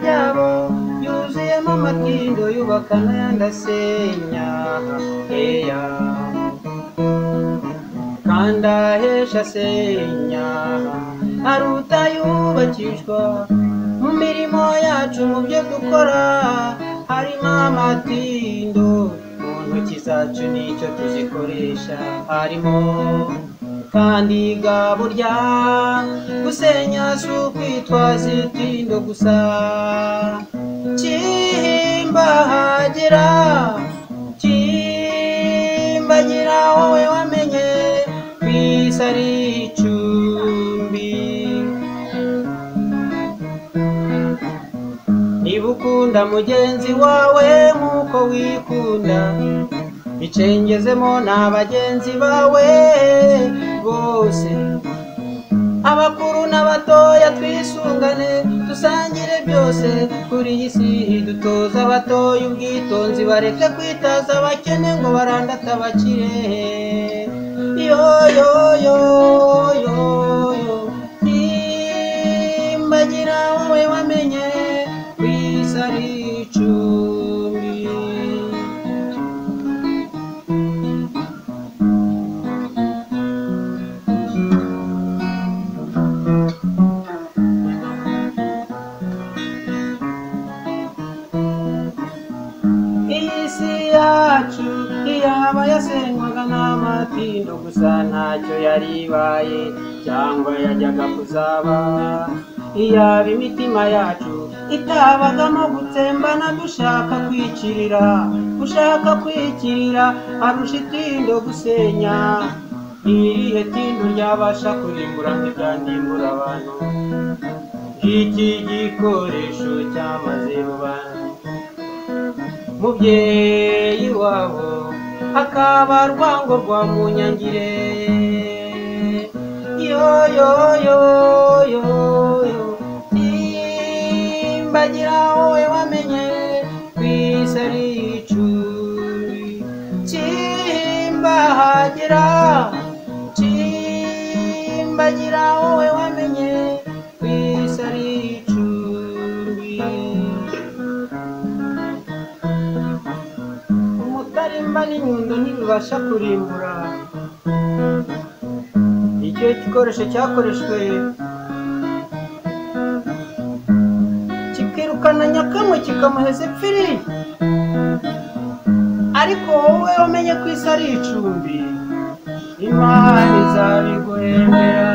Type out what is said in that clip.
byabo yuzuyemo amatindo yubaka n'ayandi asenya eya kandi ahesha asenya aruta yubakishwa mu mirimo yacu mu byo dukora harimo amatindo mu ntoki zacu nicyo tuzikoresha harimo kandi gaburya gusenya si ukwitwaza itindo gusa Chimbagira Chimbagira wowe wamenye ku isi ari icumbi niba ukunda mugenzi wawe nk'uko wikunda icengezemo na bagenzi bawe bose abakuru n'abatoya twisungane dusangire byose kuri iyi si dutoza abatoya ubwitonzi bareke kwitaza abakene ngo barandate abakire yo yo yo yo yo Chimbagira wowe wamenye ku isi ari icumbi Isi yacu iyaba yasenywaga n'amatindo gusa ntacyo yari ibaye cyangwa yajyaga kuzaba iyaba imitima yacu itabagamo gutsembana dushaka kwikirira ushaka kwikirira arusha itindo gusenya ni irihe tindo ryabasha kurimbura nk'iryandimbura abantu iki gikoresho cyamaze rubanda mubyeyi wabo akaba rwango rwa munyangire yo yo yo yo yo Chimbagira wowe wamenye ku isi ari icumbi Chimbagira Chimbagira wowe wamenye ku isi ari icumbi Umutarimba n'inyundo ntibibasha kurimbura icyo gikoresho cyakoreshwe kikirukana nyakamwe kikamuheza ipfiri ariko wowe wamenye ko isi ari icumbi Imana izabiguhembera.